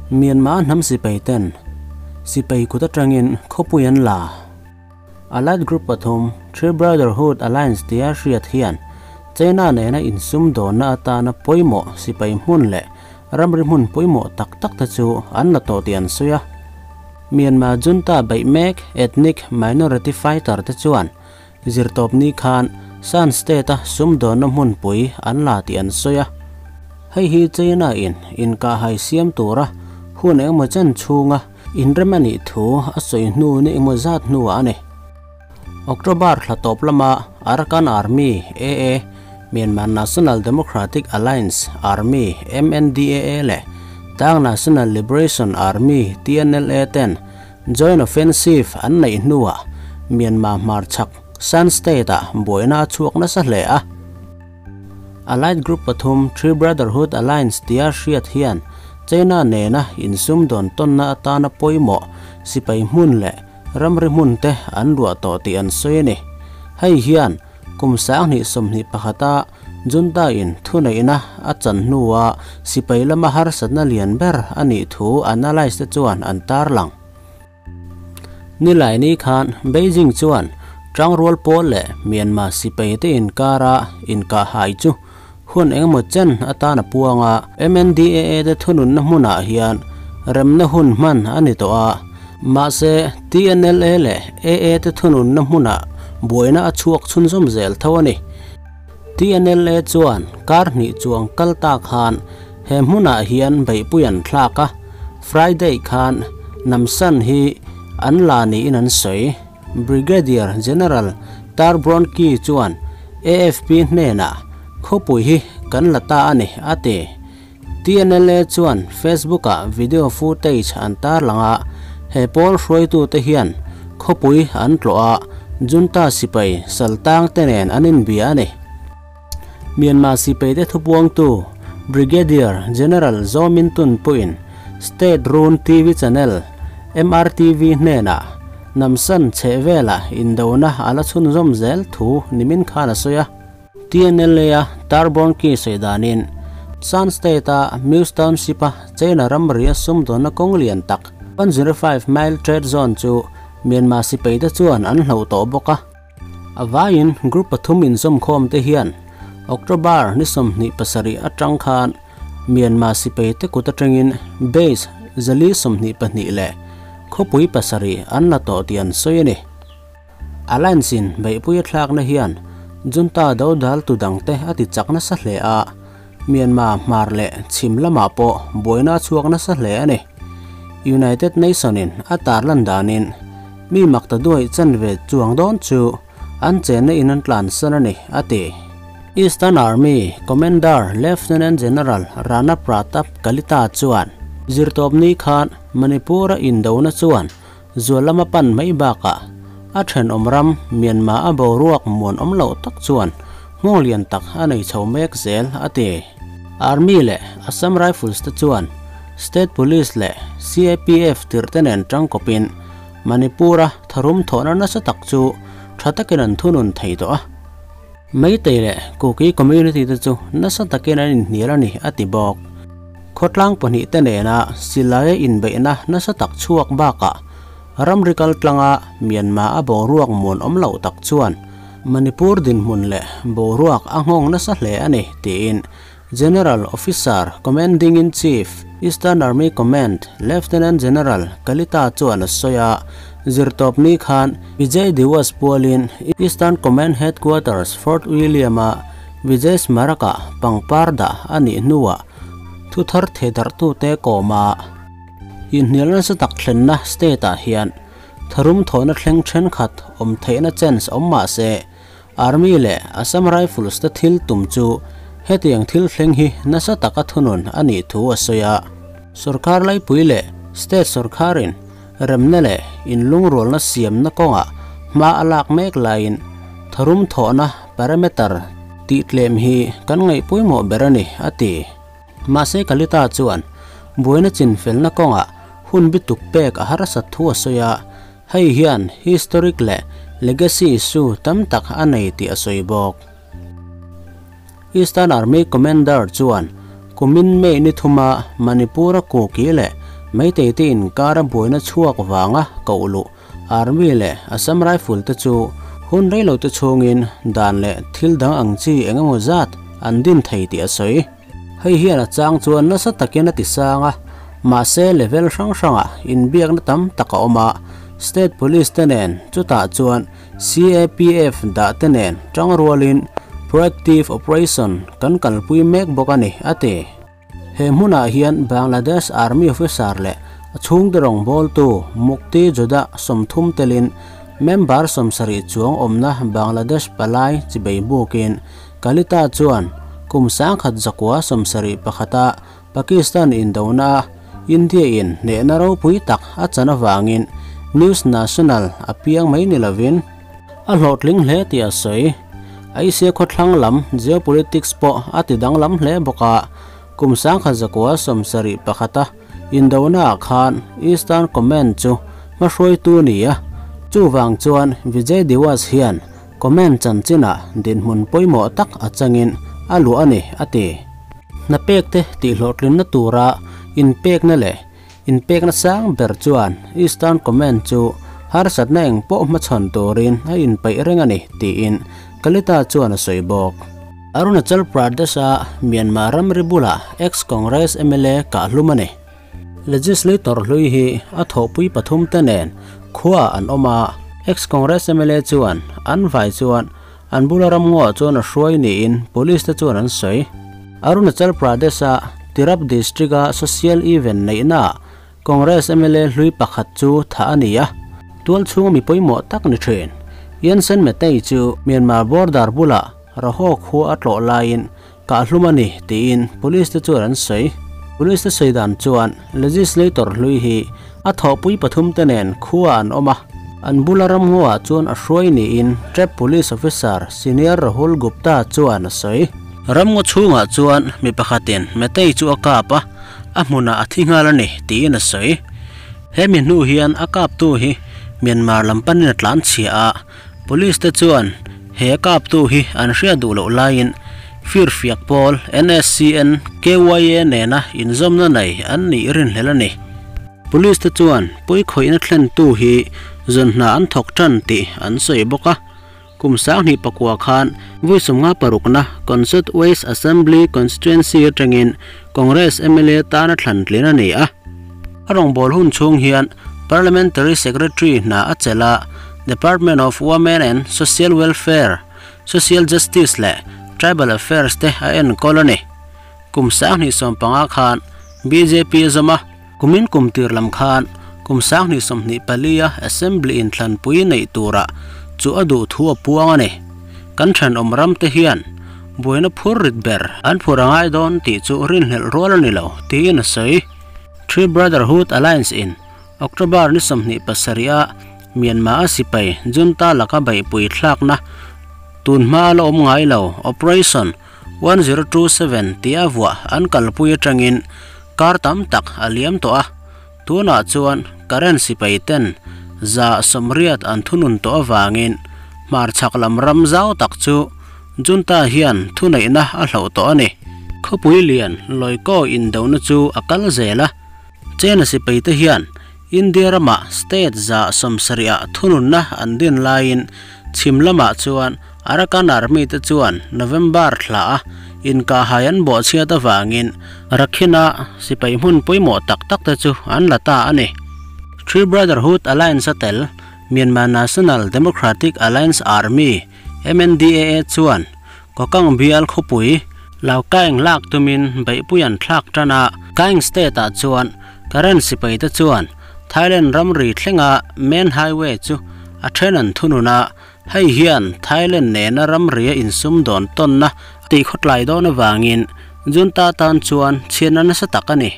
Myanmar hnam sipai ten sipai kut atangin khawpui an la. Allied group pathum Three Brotherhood Alliance tia hriat hian China nena insum dawnna atana pawimawh sipai hmun leh ramri hmun pawimawh tak tak te chu an la tawh tih an sawi a. Myanmar junta beih mek ethnic minority fighter te chuan Zirtawpni khan Shan State-a sumdawnna hmunpui an la tih an sawi a. Hei hi China-in inkahhai siam tura hun engemaw chen chhunga inrem a nih thu a sawi hnu ni engemaw zat hnuah a ni. October thla tawp lama Arakan Army, AA, Myanmar National Democratic Alliance Army, MNDAA, leh Tang National Liberation Army, TNLA, ten Joint Offensive an neih hnuah Myanmar hmarchhak Shan State-ah buaina a chhuak nasa hle a. Allied Group pathum Three Brotherhood Alliance tia hriat hian China nena insumdawn tawnna atana pawimawh sipai hmun leh ramri hmun te an ruah tawh tih an sawi a ni. Hei hian Kum 2021-a Junta-in thuneihna a chan hnua sipai lama harsatna lian ber a nih thu analyst te chuan an tarlang. Nilaini khan Beijing chuan Tangrual pawl leh Myanmar sipai te inkara inkahhai chu hun engemaw chen atan a puang a. MNDAA te thununna hmunah hian remna hun hman a ni tawh a, mahse TNLA leh AA te thununna hmunah buaina a chhuak chhunzawm zel tho a ni. TNLA chuan kar hnih chuang kal ta khan he hmunah hian beihpui an thlak a, Friday khan Namsan hi an la niin an sawi. Brigadier General Tar Bronki chuan AFP hnenah, Khawpui hi kan la ta a ni, a ti. TNLA chuan Facebook-ah video footage an tarlang a, he pawl hruaitute hian khawpui an tlawh a, junta sipai saltang te nen an inbia a ni. Myanmar sipaite thupuangtu Brigadier General Zaw Min Tun pawhin State Run TV channel MRTV hnenah Namsan chhehvelah indona a la chhunzawm zel thu nimin khan a sawi a. TNLA-a Tarbon Key sawi danin Shan State-a Muse Township-a China ramria sumdawnna kawng lian tak 105 Mile Trade Zone chu Myanmar sipaite chuan an hloh tawh bawk a. A vaiin group pathum inzawmkhawm te hian October ni 27 atang khan Myanmar sipai te kut atangin base 422 leh khawpui pasarih an la tawh tih an sawi a ni. Alliance in beihpui a thlakna hian junta dodal tu dangte a ti chak nasa hle a, Myanmar hmar leh chhim lamah pawh buaina a chhuak nasa hle a ni. United Nation in a tarlan danin mi makta duaih chanve chuang dawn chu an chenna in an tlansan a ni, a ti. Eastern Army Commander Lieutenant General Rana Pratap Kalita chuan zirtawpni khan Manipur-a indona chuan zual lama pan mai bakah a thenawm ram Myanmar a boruak muan awm loh tak chuan nghawng lian tak a nei chho mek zel, a ti. Army leh Assam Rifles te chuan State Police leh CAPF tirhte nen tangkawpin Manipur-a tharum thawhna nasa tak chu tha takin an thunun thei tawh a. Meitei leh Kuki community te chu nasa takin an inhnial a ni, a ti bawk. Khawtlang pahnih te nena silaia inbeihna nasa tak chhuak bakah ramri kal tlanga Myanmar a boruak muan awm loh tak chuan Manipur dinhmun leh boruak a nghawng nasa hle a ni, tiin General Officer Commanding-in-Chief, Eastern Army Command, Lieutenant General Kalita chuan a sawi a. Zirtawpni khan Vijay Diwas pualin Eastern Command Headquarters, Fort William-a Vijay Smarak-ah pangpar dah a nih hnuah thu thar thehdarhtute kawm a. Inhnial nasa tak thlenna state-ah hian tharum thawhna thleng thenkhat awm theihna chance awm mah se, Army leh Assam Rifles te thil tum chu hetiang thil thleng hi nasa taka thunun a nih thu a sawi a. Sorkar laipui leh state sorkarin remna leh inlungrualna siamna kawngah hma a lak mek laiin tharum thawhna parameter tih tlem hi kan ngaih pawimawh ber a ni, a ti. Mahse Kalita chuan buaina chinfelna kawngah hun bituk pek a harsat thu a sawi a. Hei hian historic leh legacy issue tam tak a nei tih a sawi bawk. Eastern Army Commander chuan kumin May ni thuma Manipur-a Kuki leh Meitei te inkara buaina chhuak vanga koh luh Army leh Assam Rifle te chu hun rei lo te chhungin dan leh thil dang ang chi eng emaw zat an din thei tih a sawi. Hei hian a chang chuan nasa takin a ti sang a, mahse level hrang hrangah inbiakna tam tak a awm a, State Police te nen chutah chuan CAPF dah te nen tang rualin proactive operation kan kalpui mek bawk a ni, a ti. He hmunah hian Bangladesh Army officer leh a chhungte rawngbawltu Mukti Joda 30 telin member 70 chuang awmna Bangladesh palai chibei bukin Kalita chuan kum 1971-a Pakistan indona India in hnehna ropui tak a chan avangin News National a piang mai ni lovin a hlawhtling hle tih a sawi. Asia khawthlang lam geopolitics pawh a ti danglam hle bawk a, kum 1971-a indona ah khan Eastern Command chu hmahruaitu ni a, chuvang chuan Vijay Diwas hian Command chanchinah dinhmun pawimawh tak a changin a luah a ni, a ti. Hna pekte tihhlawhtlinna tura inpekna leh inpekna sang ber chuan Eastern Command chu harsatna eng pawh hmachhawn turin a inpeih reng a ni, tiin Kalita chuan a sawi bawk. Arunachal Pradesh-a Myanmar ramri bulah ex-Congress mla kah hlum a ni. Legislator hlui hi a thawhpui pathum te nen khuaah an awm a, ex-Congress mla chuan an vai chuan an bula ramngaw chuan a hruai niin police te chuan an sawi. Arunachal Pradesh-a Tirap district-a social event neihnaah Congress mla hlui pakhat chu thah a ni a, tual chhunga mi pawimawh tak ni thin. Yansen Metei chu Myanmar border bulah Raho khua a tlawh laiin kah hlum a ni tiin police te chuan an sawi. Police te sawi dan chuan legislator hlui hi a thawhpui pathum te nen khua an awm a, an bula ramngaw chuan a hruai niin Trap Police Officer Senior Rahul Gupta chuan a sawi. Ramngaw chhungah chuan mi pakhatin Metei chu a kap a, a hmunah a thi nghal a ni tiin a sawi. He mi hnu hian a kaptu hi Myanmar lam panin a tlan chhia a, police te chuan he kaptu hi an hriat duh loh laiin firfiak pawl NSCN KYA nena inzawmna nei an nih rinhlel a ni. Police te chuan pawikhawihna thlentu hi zawn hna an thawk tan tih an sawi bawk a, kum 2009 khan vawi 56na Concert West Assembly Constituency atangin Congress MLA tana thlan tlin a ni a. A rawngbâwl hun chhung hian Parliamentary Secretary hna a chelh a, Department of Women and Social Welfare, Social Justice leh Tribal Affairs te a enkawl a ni. Kum 2015 khan BJP a zawm a, kumin kum tir lam khan kum 2024-a Assembly inthlanpui neih turah chu a duh thu a puang a ni. Kan thenawm ram te hian buaina phur rit ber an phur a ngai dawn tih chu rinhlelh rual a ni lo, tiin a sawi. Three Brotherhood Alliance in October ni 27-a Myanmar a sipai junta laka beihpui thlakna tun hma la awm ngai lo Operation 1027 tih a vuah an kalpui atangin kar tam tak a liam tawh a, tunah chuan Karen sipai ten 180 an thunun tawh avangin hmarchhak lam ram zau tak chu junta hian thuneihna a hloh tawh a ni. Khawpui lian Loikaw indona chu a kal zel a, China sipai te hian India rama state 170-ah thununna an din laiin chhim lamah chuan Arakan Army te chuan November thla a inkahhai an bawhchhiat avangin Rakhine-a sipai hmun pawimawh tak tak te chu an la ta a ni. Three Brotherhood Alliance a tel Myanmar National Democratic Alliance Army, MNDAA, chuan Kokang bial khawpui Laukaing lak tumin beihpui an thlak tan a, Kaing state-ah chuan Karen sipai te chuan Thailand ramri thlenga main highway chu a then an thunun a, hei hian Thailand nena ramria insum dawn tawnna tih khawtlai dawn avangin junta tan chuan chhiatna nasa tak a ni.